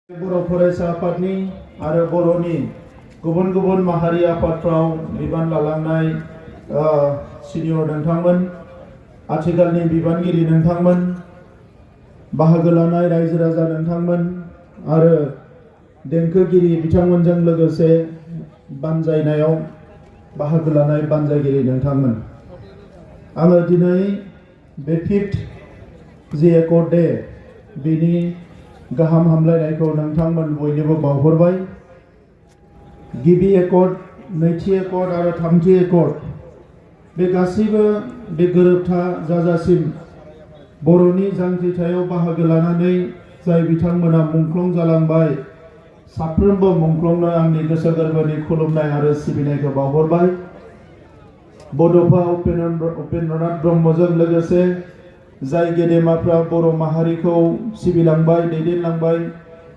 बर' फरायसा आफादनि आरो बर'नि गुबुन गुबुन माहारि आफादफ्राव बिबान लालांनाय सिनियर नोंथांमोन, आथिखालनि बिबानगिरि नोंथांमोन, बाहागो लानाय रायजो राजा नोंथांमोन आरो देंखोगिरि बिथांमोनजों लोगोसे बानजायनायाव बाहागो लानाय बानजायगिरि नोंथांमोन। आङो दिनै बे 5th जि एकर्ड डे बिनि गाहाम हामलायनायखौ नोंथांमोन बयनोबो बावहरबाय। गिबि एकर्ड, नैथि एकर्ड आरो थामथि एकर्ड बे गासैबो बे गोरोबथा जाजासिम बर'नि जांख्रिथायाव बाहागो लानानै जाय बिथांमोना मुंख्लं जालांबाय, साफ्रोमबो मुंख्लंनो आंनि गोसो गोरबोनि खुलुमनाय आरो सिबिनायखौ बावहरबाय। बड'फा उपेन्द्रनाथ ब्रह्मजों लोगोसे जाय गेदेमाफ्रा बर' माहारिखौ सिबिलांबाय, दैदेनलांबाय,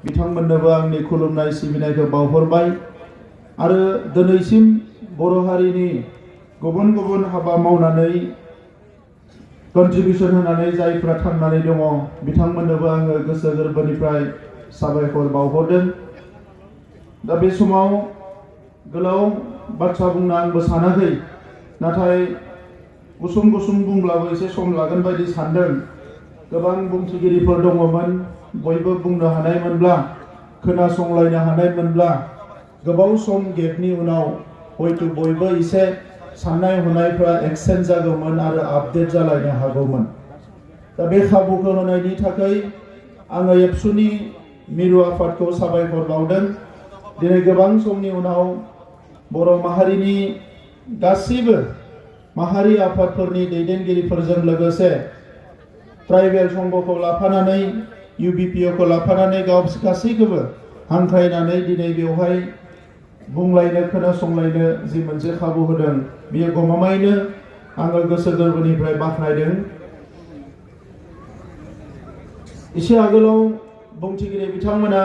बिथांमोननोबो आंनि खुलुमनाय सिबिनायखौ बावहरबाय। आरो दिनैसिम बर' हारिनि गुबुन गुबुन हाबा मावनानै कन्ट्रिबिउसन होनानै जायफ्रा थांनानै दङ, बिथांमोननोबो आङो गोसो गोरबोनिफ्राय साबायखर बावहरदों। दा बे समाव गोलाव बाथ्रा बुंनो आंबो सानाखै, नाथाय गुसुं गुसुं बुंब्लाबो एसे सम लागोन बायदि सानदों। गोबां बुंथिगिरिफोर दङमोन, बयबो बुंनो हानायमोनब्ला, खोनासंलायनो हानायमोनब्ला गोबाव सम गेपनि उनाव हयथ' बयबो एसे साननाय हनायफ्रा एक्सचेन्ज जागौमोन आरो आपडेट जालायनो हागौमोन। दा बे खाबुखौ होनायनि थाखाय आङो एबसुनि मिरु आफादखौ साबायखर बावदों। दिनै गोबां समनि उनाव बर' माहारिनि गासैबो माहारि आफादफोरनि दैदेनगिरिफोरजों लोगोसे ट्राइबेल संघखौ लाफानानै, UBPO खौ लाफानानै गासैखौबो हांख्रायनानै दिनै बेवहाय बुंलायनो, खोनासंलायनो जि मोनसे खाबु होदों, बियो गमामायैनो आङो गोसो गोरबोनिफ्राय बाख्नायदों। एसे आगोलाव बुंथिगिरि बिथांमोना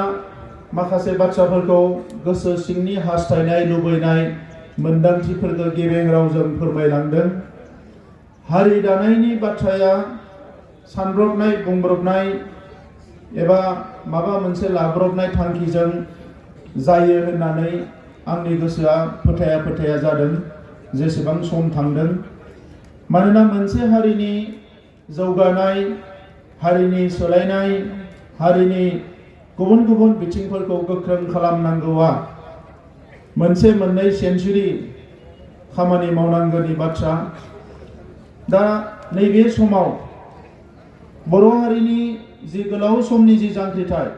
माखासे बाथ्राफोरखौ गोसो सिंनि हास्थायनाय, लुबैनाय, मोन्दांथिफोरखौ गेबें रावजों फोरमायलांदों। हारि दानायनि बाथ्राया सानब्रबनाय, बुंब्रबनाय एबा माबा मोनसे लाब्रबनाय थांखिजों जायो होननानै आंनि गोसोआ फोथाया जादों जेसेबां सम थांदों। मानोना मोनसे हारिनि जौगानाय, हारिनि सोलायनाय, हारिनि गुबुन गुबुन बिथिंफोरखौ गोख्रों खालामनांगौआ मोनसे मोननै सेन्चुरि खामानि मावनांगौनि बाथ्रा। दा नैबे समाव बर' हारिनि जि गोलाव समनि जि जांख्रिथाय,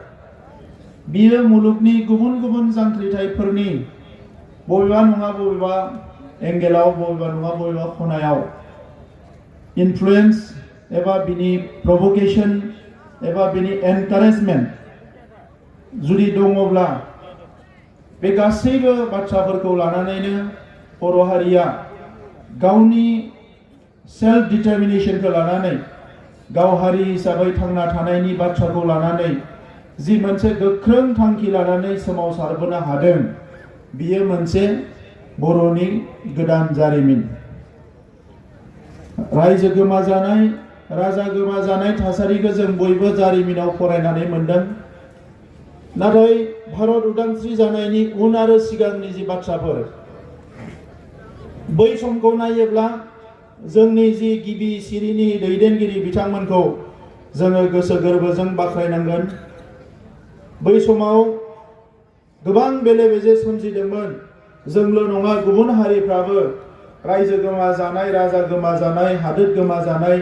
बियो मुलुगनि गुबुन गुबुन जांख्रिथायफोरनि बबेबा नङा बबेबा एंगेलाव, बबेबा नङा बबेबा खनायाव इनफ्लुएन्स एबा बिनि प्रभकेसन एबा बिनि एनकारेजमेन्ट जुदि दङब्ला, बे गासैबो बाथ्राफोरखौ लानानैनो बर' हारिया गावनि सेल्फ डिटारमिनेसनखौ लानानै, गाव हारि हिसाबै थांना थानायनि बाथ्राखौ लानानै जि मोनसे गोख्रों थांखि लानानै सोमावसारबोनो हादों, बियो मोनसे बर'नि गोदान जारिमिन। रायजो गोमाजानाय, राजा गोमाजानाय थासारिखौ जों बयबो जारिमिनाव फरायनानै मोनदों। नाथाय भारत उदांस्रि जानायनि उन आरो सिगांनि जि बाथ्राफोर, बै समखौ नायोब्ला जोंनि जि गिबि सिरिनि दैदेनगिरि बिथांमोनखौ जोङो गोसो गोरबोजों बाख्नायनांगोन। बै समाव गोबां बेले बेजे सोमजिदोंमोन। जोंल' नङा, गुबुन हारिफ्राबो रायजो गोमाजानाय, राजा गोमाजानाय, हादोर गोमाजानाय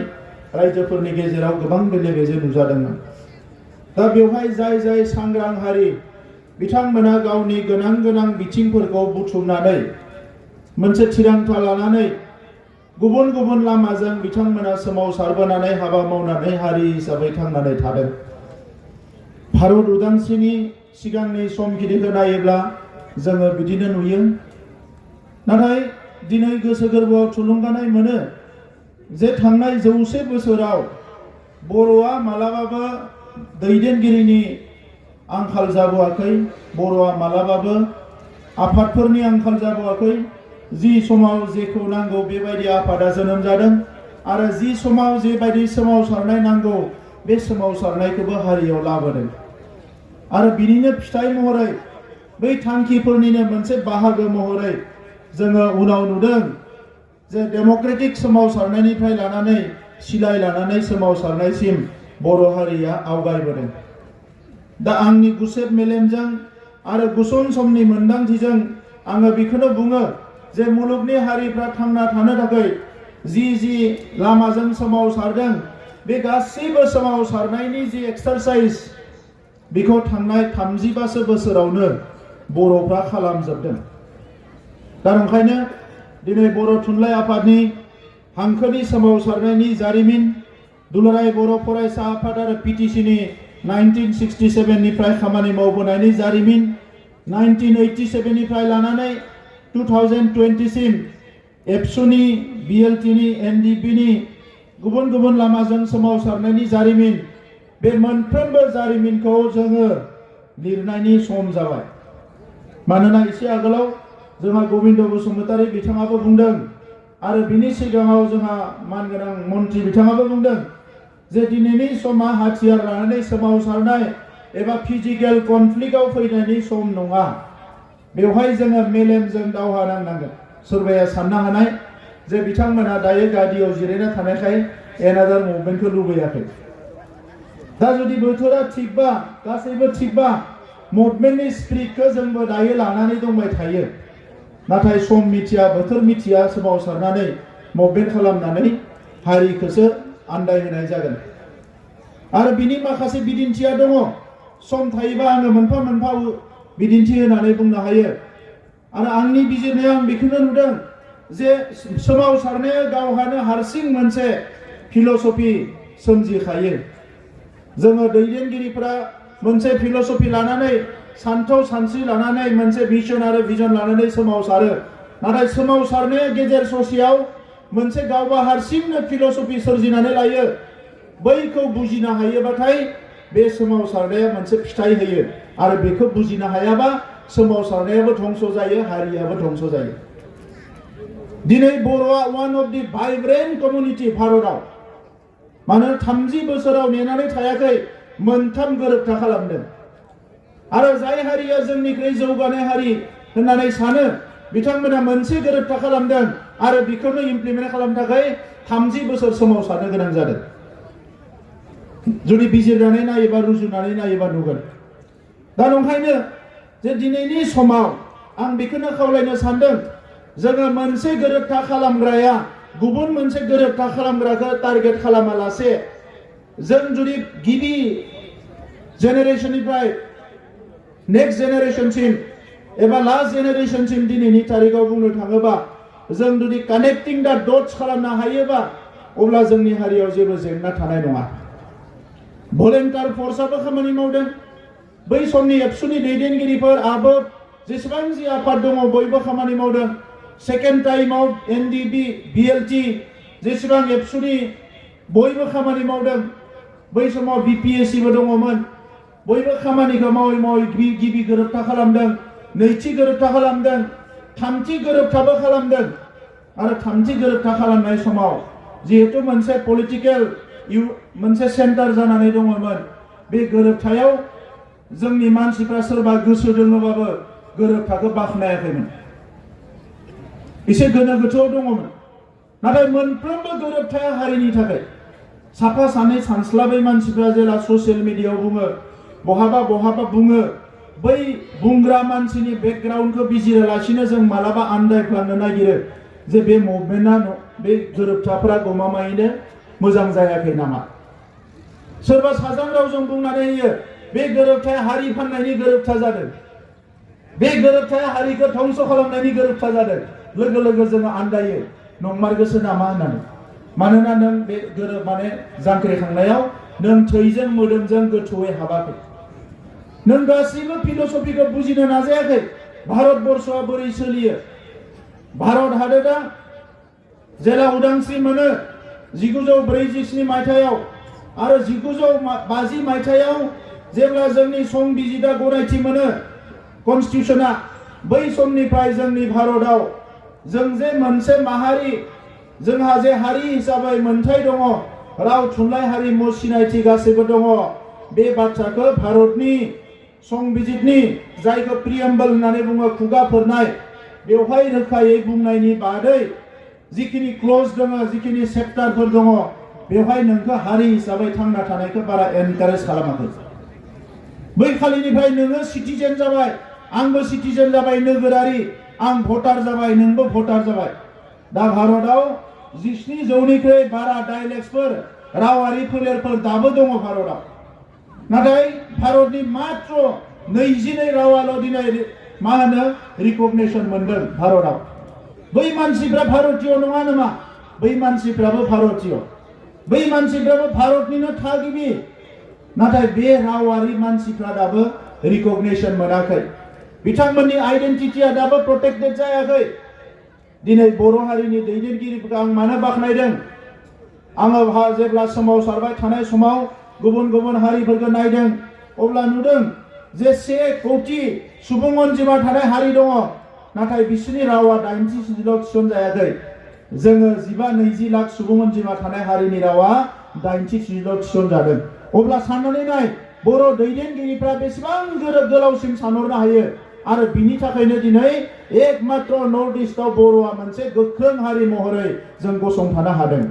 रायजोफोरनि गेजेराव गोबां बेले बेजे नुजादोंमोन। दा बेवहाय जाय जाय सांग्रां हारि, बिथांमोना गावनि गोनां गोनां बिथिंफोरखौ बुथुमनानै मोनसे थिरांथा लानानै गुबुन गुबुन लामाजों बिथांमोना सोमावसारबोनानै हाबा मावनानै हारि हिसाबै थांनानै थादों। भारत उदांस्रिनि सिगांनि समखिनिखौ नायोब्ला जोङो बिदिनो नुयो। नाथाय दिनै गोसो गोरबोआव थुलुंगानाय मोनो जे थांनाय 100 बोसोराव बर'आ मालाबाबो दैदेनगिरिनि आंखाल जाबोआखै, बर'आ मालाबाबो आफादफोरनि आंखाल जाबोआखै। जि समाव जेखौ नांगौ बेबायदि आफादा जोनोम जादों आरो जि समाव जेबायदि सोमावसारनाय नांगौ, बे सोमावसारनायखौबो हारियाव लाबोदों। आरो बिनिनो फिथाइ महरै बै थांखिफोरनिनो मोनसे बाहागो महरै जोङो उनाव नुदों जे डेम'क्रेटिक सोमावसारनायनिफ्राय लानानै सिलाय लानानै सोमावसारनायसिम बर' हारिया आवगायबोदों। दा आंनि गुसेब मेलेमजों आरो गुसुं समनि मोनदांथिजों आङो बेखौनो बुङो जे मुलुगनि हारिफ्रा थांना थानो थाखाय जि लामाजों सोमावसारदों बे गासैबो सोमावसारनायनि जि एक्सारसाइज बेखौ थांनाय 35 बोसोरावनो बर'फ्रा खालामजोबदों। दा ओंखायनो दिनै बर' थुनलाइ आफादनि हांखोनि सोमावसारनायनि जारिमिन, दुलाराय बर' फरायसा आफाद आरो पिटिसिनि 1967 निफ्राय खामानि मावबोनायनि जारिमिन, 1987 निफ्राय लानानै 2020 सिम एबसुनि, बिएलटिनि, एनडिपिनि गुबुन गुबुन लामाजों सोमावसारनायनि जारिमिन, बे मोनफ्रोमबो जारिमिनखौ जोङो लिरनायनि सम जाबाय। मानोना एसे आगोलाव जोंहा गोविंद बसुमतारी बिथाङाबो बुंदों आरो बिनि सिगाङाव जोंहा मानगोनां मन्त्रि बिथाङाबो बुंदों जे दिनैनि समा हाथियार लानानै सोमावसारनाय एबा फिजिकेल कनफ्लिक्टआव फैनायनि सम नङा। बेवहाय जोङो मेलेमजों दावहा नांनांगोन। सोरबाया साननो हानाय जे बिथांमोना दायो गादियाव जिरायना थानायखाय एनादार मुभमेन्टखौ लुबैयाखै। दा जुदि बोथोरा थिगबा, गासैबो थिगबा, मुभमेन्टनि स्पिरिटखौ जोंबो दायो लानानै दंबाय थायो। नाथाय सम मिथिया, बोथोर मिथिया सोमावसारनानै मुभमेन्ट खालामनानै हारिखौसो आन्दायहोनाय जागोन। आरो बिनि माखासे बिदिन्थिया दङ। सम थायोबा आङो मोनफा मोनफा बिदिन्थि होनानै बुंनो हायो। आरो आंनि बिजिरनायाव आं बेखौनो नुदों जे सोमावसारनाया गावहानो हारसिं मोनसे फिल'सफि सोमजिखायो। जोङो दैदेनगिरिफोरा मोनसे फिल'सफि लानानै, सान्थौ सानस्रि लानानै, मोनसे मिशन आरो भिजन लानानै सोमावसारो। नाथाय सोमावसारनाया गेजेर ससेयाव मोनसे गावबा हारसिंनो फिल'सफि सोरजिनानै लायो। बैखौ बुजिनो हायोबाथाय बे सोमावसारनाया मोनसे फिथाइ होयो। आरो बेखौ बुजिनो हायाबा सोमावसारनायाबो धंस जायो, हारियाबो धंस जायो। दिनै बर'आ one of the vibrant community भारतआव। मानो 30 बोसोराव नेनानै थायाखै, मोनथाम गोरोबथा खालामदों। आरो जाय हारिया जोंनिख्रुइ जौगानाय हारि होननानै सानो बिथांमोना मोनसे गोरोबथा खालामदों आरो बेखौनो इमप्लिमेन्ट खालामनो थाखाय 30 बोसोर सोमावसारनो गोनां जादों। जुदि बिजिरनानै नायोबा, रुजुनानै नायोबा नुगोन। दा ओंखायनो जे दिनैनि समाव आं बेखौनो खावलायनो सानदों, जोङो मोनसे गोरोबथा खालामग्राया गुबुन मोनसे गोरोबथा खालामग्राखौ टारगेट खालामालासे, जों जुदि गिबि जेनेरेशननिफ्राय नेक्स्ट जेनेरेशनसिम एबा लास्ट जेनेरेशनसिम दिनैनि तारिखआव बुंनो थाङोबा, जों जुदि कानेक्टिं दा डट्स खालामनो हायोबा अब्ला जोंनि हारियाव जेबो जेंना थानाय नङा। भलेन्टार फर्सआबो खामानि मावदों। बै समनि एबसुनि दैदेनगिरिफोर, आबोद, जेसेबां जि आफाद दङ बयबो खामानि मावदों। सेकेन्ड टाइमाव एनडिपि, बिएलटि, जेसेबां एबसुनि बयबो खामानि मावदों। बै समाव बिपिएससिबो दङमोन। बयबो खामानिखौ मावै मावै गिबि गोरोबथा खालामदों, नैथि गोरोबथा खालामदों, थामथि गोरोबथाबो खालामदों। आरो थामथि गोरोबथा खालामनाय समाव जिहेतु मोनसे पलिटिकेल मोनसे सेन्टार जानानै दङमोन, बे गोरोबथायाव जोंनि मानसिफ्रा सोरबा गोसो दङबाबो गोरोबथाखौ बाख्नायाखैमोन। एसे गोनो गोथोआव दङमोन। नाथाय मोनफ्रोमबो गोरोबथाया हारिनि थाखाय। साफा सानै सानस्लाबै मानसिफ्रा जेला ससियेल मिडियायाव बुङो, बहाबा बहाबा बुङो, बै बुंग्रा मानसिनि बेकग्राउन्डखौ बिजिरालासिनो जों मालाबा आन्दायफ्लांनो नागिरो जे बे मुभमेन्टआ, बे गोरोबथाफोरा गमामायैनो मोजां जायाखै नामा। सोरबा साजां रावजों बुंनानै होयो बे गोरोबथाया हारि फाननायनि गोरोबथा जादों, बे गोरोबथाया हारिखौ धंस खालामनायनि गोरोबथा जादों। लोगो लोगो जोङो आन्दायो, नंमारगौसो नामा होननानै। मानोना नों बे माने जांख्रिखांनायाव नों थैजों मोदोमजों गोथौयै हाबाखै। नों गासैबो फिल'सफिखौ बुजिनो नाजायाखै। भारतबर्षआ बोरै सोलियो। भारत हादोरा जेला उदांस्रि मोनो 1947 मायथाइयाव आरो 1950 मायथाइयाव जेब्ला जोंनि संबिजिदा गनायथि मोनो, कनस्टिटिउसना, बै समनिफ्राय जोंनि भारतआव जों जे मोनसे माहारि, जोंहा जे हारि हिसाबै मोनथाय दङ, राव थुनलाइ हारिमु सिनायथि गासैबो दङ, बे बाथ्राखौ भारतनि संबिजितनि जायखौ प्रिएम्बल होननानै बुङो खुगा फोरनाय बेवहाय रोखायै बुंनायनि बादै जिखिनि क्लज दङ जिखिनि चेप्टारफोर दङ बेवहाय नोंखौ हारि हिसाबै थांना थानायखौ बारा एनकारेज खालामाखै बै खालिनिफ्राय नोङो सिटिजेन जाबाय आंबो सिटिजेन जाबाय नोगोरारि आं भटार जाबाय नोंबो भटार जाबाय दा भारतआव 17 जौनिख्रुइ बारा डायलेक्टसफोर रावारि फोलेरफोर दाबो दङ भारतआव नाथाय भारतनि मात्र 22 रावाल' दिनै मा होनो रिकगनिशन मोनदों भारतआव बै मानसिफ्रा भारतीय नङा नामा बै मानसिफ्राबो भारतीय बै मानसिफ्राबो भारतनिनो थागिबि नाथाय बे रावारि मानसिफ्रा दाबो रिकगनिशन मोनाखै बिथांमोननि आइडेन्टिटिया दाबो प्रोटेक्टेड जायाखै दिनै बर' हारिनि दैदेनगिरिफोरखौ आं मानो बाख्नायदों आङो जेब्ला सोमावसारबाय थानाय समाव गुबुन गुबुन हारिफोरखौ नायदों अब्ला नुदों जे 1 कोटि सुबुं अनजिमा थानाय हारि दङ नाथाय बिसोरनि रावा 80% थिसनजायाखै जोङो 15-20 लाख सुबुं अनजिमा थानाय हारिनि रावा 80% थिसनजादों अब्ला साननानै नाय बर' दैदेनगिरिफ्रा बेसेबां गोलावसिम सानहरनो हायो आरो बिनि थाखायनो दिनै एकमात्र नर्थ इस्टआव बर'आ मोनसे गोख्रों हारि महरै जों गसंथानो हादों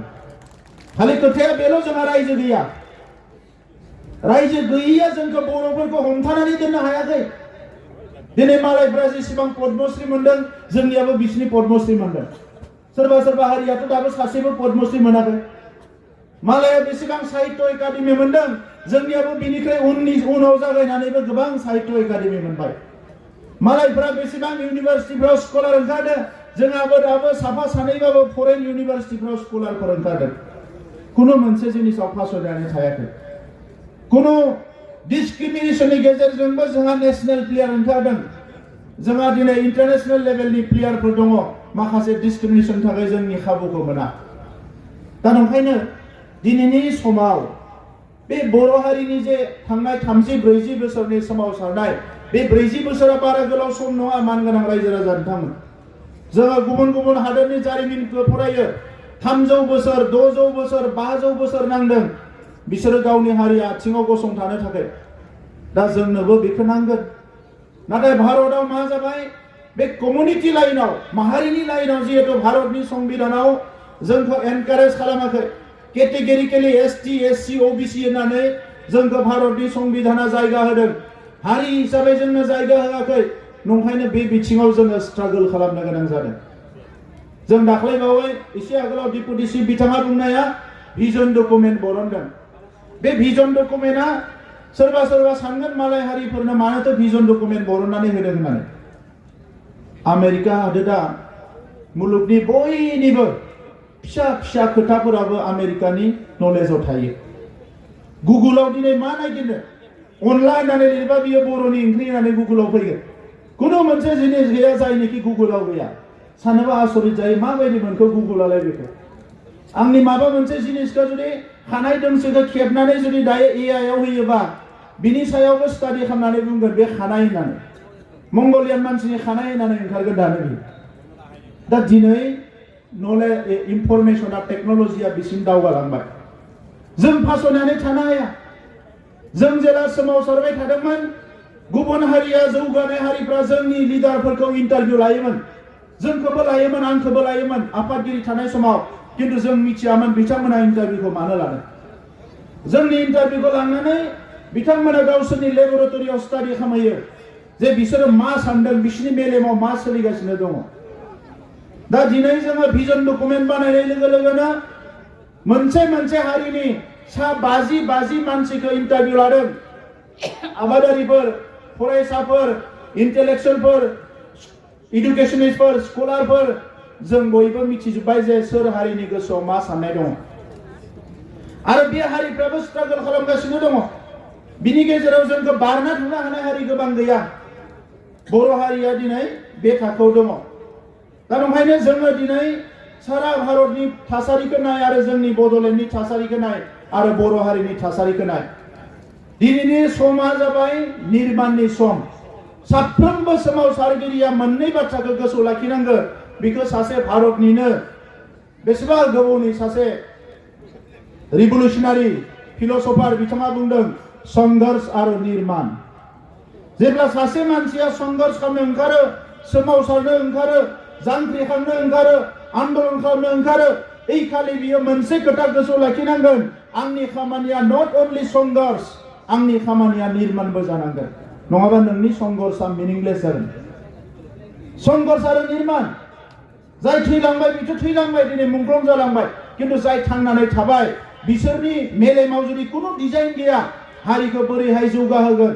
खालि खोथाया बेल' जोंहा रायजो गैया रायजो गैयैया जोंखौ बर'फोरखौ हमथानानै दोननो हायाखै दिनै मालायफ्रा जेसेबां पद्मश्री मोनदों जोंनियाबो बिसिनि पद्मश्री मोनदों सोरबा सोरबा हारियाथ' दाबो सासेबो पद्मश्री मोनाखै मालाया बेसेबां साहित्य एकाडेमि मोनदों जोंनियाबो बिनिख्रुइ उनाव जागायनानैबो गोबां साहित्य एकाडेमि मोनबाय मालायफ्रा बेसेबां इउनिभार्सिटिफ्राव स्कलार ओंखारदों जोंहाबो दाबो साफा सानैबाबो फरेन इउनिभार्सिटिफ्राव स्कलारफोर ओंखारदों कुनु मोनसे जिनिसाव फासयनानै थायाखै कुनु डिस्क्रिमिनेशननि गेजेरजोंबो जोंहा नेशनेल प्लेयार ओंखारदों जोंहा दिनै इन्टारनेशनेल लेभेलनि प्लेयारफोर दङ माखासे डिस्क्रिमिनेशन थाखाय जोंनि खाबुखौ मोना दा ओंखायनो दिनैनि समाव बे बर' हारिनि जे थांनाय 30-40 बोसोरनि सोमावसारनाय बे 40 बोसोरा बारा गोलाव सम नङा मानगोनां रायजो राजा नोंथांमोन जोङो गुबुन गुबुन हादोरनि जारिमिनखौ फरायो 300 बोसोर 600 बोसोर 500 बोसोर नांदों बिसोरो गावनि हारि आथिङाव गसंथानो थाखाय दा जोंनोबो बेखौ नांगोन नाथाय भारतआव मा जाबाय बे कमिउनिटि लाइनाव माहारिनि लाइनाव जिहेतु भारतनि संबिधानाव जोंखौ एनकारेज खालामाखै केटेगरिकेलि एसटी एससी ओबीसी होननानै जोंखौ भारतनि संबिधाना जायगा होदों हारि हिसाबै जोंनो जायगा होआखै नंखायनो बे बिथिङाव जोङो स्ट्रागल खालामनो गोनां जादों जों दाख्लैबावै एसे आगोलाव डिपुटि चिफ बिथाङा बुंनाया भिजन डकुमेन्ट बरनदों बे भिजन डकुमेन्टआ सोरबा सोरबा सानगोन मालाय हारिफोरनो मानोथो भिजन डकुमेन्ट बरननानै होदों होननानै आमेरिका हादोरा मुलुगनि बयनिबो फिसा फिसा खोथाफोराबो आमेरिकानि नलेजाव थायो गुगोलाव दिनै मा नागिरनो अनला होननानै लिरबा बियो बर'नि ओंख्रि होननानै गुगोलाव फैगोन कुनु मोनसे जिनिस गैया जायनिखि गुगोलाव गैया सानोबा आसरित जायो माबायदि मोनखो गुगोलालाय बेखौ आंनि माबा मोनसे जिनिसखौ जुदि खानाय दोंसेखौ खेबनानै जुदि दायो एआइ आव होयोबा बिनि सायावबो स्टाडि खालामनानै बुंगोन बे खानाय होननानै मंगलियान मानसिनि खानाय होननानै ओंखारगोन दानो बियो दा दिनै नलेज इनफरमेशना टेक्न'लजिया बिसिम दावगालांबाय जों फासयनानै थानो हाया जों जेला सोमावसारबाय थादोंमोन गुबुन हारिया जौगानाय हारिफ्रा जोंनि लिडारफोरखौ इन्टारभिउ लायोमोन जोंखौबो लायोमोन आंखौबो लायोमोन आफादगिरि थानाय समाव किन्तु जों मिथियामोन बिथांमोना इन्टारभिउखौ मानो लादों जोंनि इन्टारभिउखौ लांनानै बिथांमोना गावसोरनि लेबरेटरियाव स्टाडि खालामो जे बिसोरो मा सानदों बिसोरनि मेलेमाव मा सोलिगासिनो दङ दा दिनै जोङो भिजन डकुमेन्ट बानायनाय लोगो लोगोनो मोनसे हारिनि सा 50 मानसिखौ इन्टारभिउ लादों आबादारिफोर फरायसाफोर इन्टेलेक्चुवेलफोर इडुकेशनिस्टफोर स्कलारफोर जों बयबो मिथिजोब्बाय जे सोर हारिनि गोसोआव मा साननाय दङ आरो बे हारिफ्राबो स्ट्रागल खालामगासिनो दङ बिनि गेजेराव जोंखौ बारना थांनो हानाय हारि गोबां गैया बर' हारिया दिनै बे थाखोआव दङ दा ओंखायनो जोङो दिनै सारा भारतनि थासारिखौ नाय आरो जोंनि बड'लेण्डनि थासारिखौ नाय आरो बर' हारिनि थासारिखौ नाय दिनैनि समा जाबाय निर्माणनि सम साफ्रोमबो सोमावसारगिरिया मोननै बाथ्राखौ गोसोआव लाखिनांगौ बेखौ सासे भारतनिनो बेसेबा गोबावनि सासे रिभलुशनारि फिलसफार बिथाङा बुंदों संघर्ष आरो निर्माण जेब्ला सासे मानसिया संघर्ष खालामनो ओंखारो सोमावसारनो ओंखारो जांख्रिखांनो ओंखारो आन्दलन खालामनो ओंखारो এই खालि बियो मोनसे खोथा गोसोआव लाखिनांगोन आंनि खामानिया नट अनलि संघर्ष आंनि खामानिया निर्माणबो जानांगोन नङाबा नोंनि संघर्षआ मिनिंलेस जागोन संघर्ष आरो निर्माण जाय थैलांबाय बिथ' थैलांबाय दिनै मुंख्लं जालांबाय किन्तु जाय थांनानै थाबाय बिसोरनि मेलेमाव जुदि कुनु डिजाइन गैया हारिखौ बोरैहाय जौगाहोगोन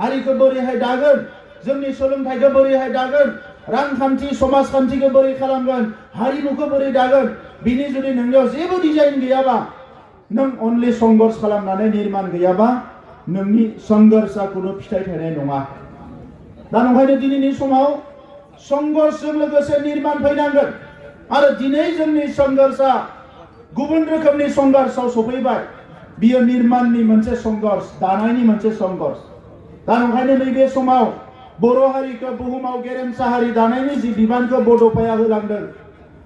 हारिखौ बोरैहाय दागोन जोंनि सोलोंथाइखौ बोरैहाय दागोन रांखान्थि समाजखान्थिखौ बोरै खालामगोन हारिमुखौ बोरै दागोन बिनि जुदि नोंनियाव जेबो डिजाइन गैयाबा नों अनलि संघर्ष खालामनानै निर्माण गैयाबा नोंनि संघर्षआ कुनु फिथाइ थायनाय नङा दा नंखायनो दिनैनि समाव संघर्षजों लोगोसे निर्माण फैनांगोन आरो दिनै जोंनि संघर्षआ गुबुन रोखोमनि संघर्षआव सफैबाय बियो निर्माणनि मोनसे संघर्ष दानायनि मोनसे संघर्ष दा नंखायनो नैबे समाव बर' हारिखौ बुहुमाव गेरेमसा हारि दानायनि जि बिबानखौ बड'फाया होलांदों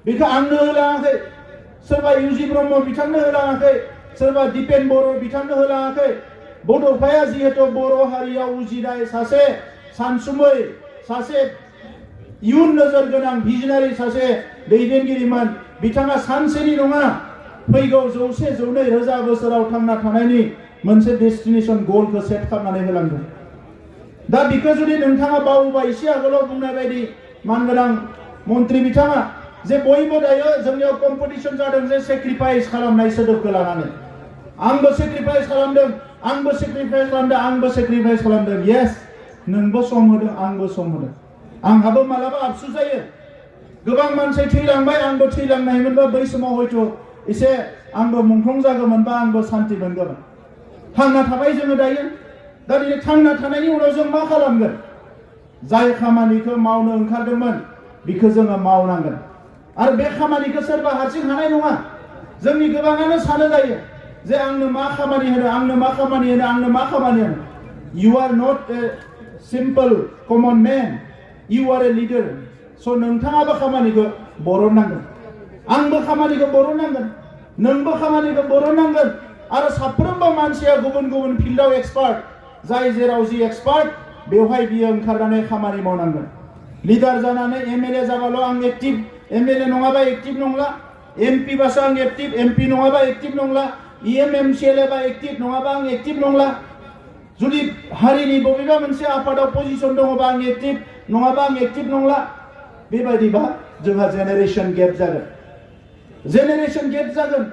बेखौ आंनो होलाङाखै सोरबा इउजि ब्रह्म बिथांनो होलाङाखै सोरबा दिपेन बर' बिथांनो होलाङाखै बड'फाया जिहेतु बर' हारियाव उजिनाय सासे सानसुमै सासे इयुन नोजोर गोनां भिजनारि सासे दैदेनगिरिमोन बिथाङा सानसेनि नङा फैगौ 100-200 बोसोराव थांना थानायनि मोनसे डेस्टिनेशन गलखौ सेट खालामनानै होलांदों दा बिखौ जुदि नोंथाङा बावोबा एसे आगोलाव बुंनाय बायदि मानगोनां मन्त्रि बिथाङा जे बयबो दायो जोंनियाव कम्पिटिशन जादों जे सेक्रिफाइस खालामनाय सोदोबखौ लानानै आंबो सेक्रिफाइस खालामदों आंबो सेक्रिफाइस खालामदों आंबो सेक्रिफाइस खालामदों येस नोंबो सम होदों आंबो सम होदों आंहाबो मालाबा आफसुस जायो गोबां मानसि थैलांबाय आंबो थैलांनायमोनबा बै समाव हयथ' एसे आंबो मुंख्लं जागौमोनबा आंबो सान्ति मोनगौमोन थांना थाबाय जोङो दायो दा दिनै थांना थानायनि उनाव जों मा खालामगोन जाय खामानिखौ मावनो ओंखारदोंमोन बेखौ जोङो मावनांगोन आरो बे खामानिखौ सोरबा हारसिं हानाय नङा जोंनि गोबाङानो सानो जायो जे आंनो मा खामानि होनो आंनो मा खामानि होनो आंनो मा खामानि होनो you are not a simple common man you are a leader so नोंथाङाबो खामानिखौ बरननांगोन आंबो खामानिखौ बरननांगोन नोंबो खामानिखौ बरननांगोन आरो साफ्रोमबो मानसिया गुबुन गुबुन फिल्डआव एक्सपार्ट जाय जेराव जि एक्सपार्ट बेवहाय बियो ओंखारनानै खामानि मावनांगोन लिडार जानानै एमएलए जाबाल' आं एक्टिभ एमएलए नङाबा एक्टिभ नंला एमपि बासो आं एक्टिभ एमपि नङाबा एक्टिभ नंला एमएमसिएलए बा एक्टिभ नङाबा आं एक्टिभ नंला जुदि हारिनि बबेबा मोनसे आफादाव पजिशन दङबा आं एक्टिभ नङाबा आं एक्टिभ नंला बेबायदिबा जोंहा जेनेरेशन गेप जागोन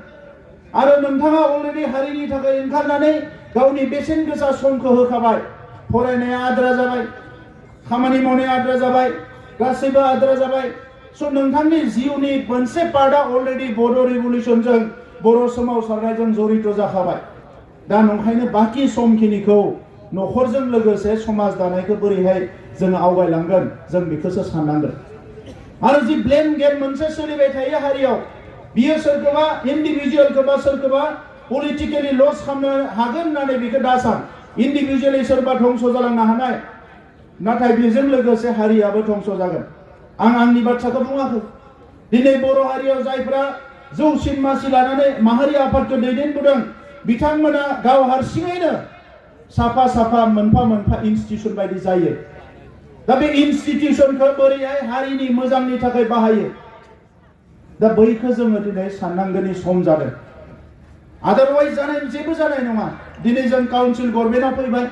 आरो नोंथाङा अलरेडि हारिनि थाखाय ओंखारनानै गावनि बेसेन गोसा समखौ होखाबाय फरायनाया आद्रा जाबाय खामानि मावनाया आद्रा जाबाय गासैबो आद्रा जाबाय स' नोंथांनि जिउनि मोनसे पार्टआ अलरेडि बर' रिभलिउसनजों बर' सोमावसारनायजों जड़ित जाखाबाय दा नंखायनो बाखि समखिनिखौ न'खरजों लोगोसे समाज दानायखौ बोरैहाय जों आवगायलांगोन जों बेखौसो साननांगोन आरो जि ब्लेम गेम मोनसे सोलिबाय थायो हारियाव बियो सोरखौबा इन्डिभिजुअलखौबा सोरखौबा पलिटिकेलि लस खालामनो हागोन होननानै बेखौ दासान इन्डिभिजुअलि सोरबा धंस जालांनो हानाय नाथाय बेजों लोगोसे हारियाबो धंस जागोन आं आंनि बाथ्राखौ बुङाखै दिनै बर' हारियाव जायफ्रा जौसिन मासि लानानै माहारि आफादखौ दैदेनबोदों बिथांमोना गाव हारसिङैनो साफा साफा मोनफा मोनफा इनस्टिट्यूशन बायदि जायो दा बे इनस्टिट्यूशनखौ बोरैहाय हारिनि मोजांनि थाखाय बाहायो दा बैखौ जोङो दिनै साननांगौनि सम जादों आदारवाइज जानाय जेबो जानाय नङा दिनै जों काउन्सिल गभर्नमेन्टआव फैबाय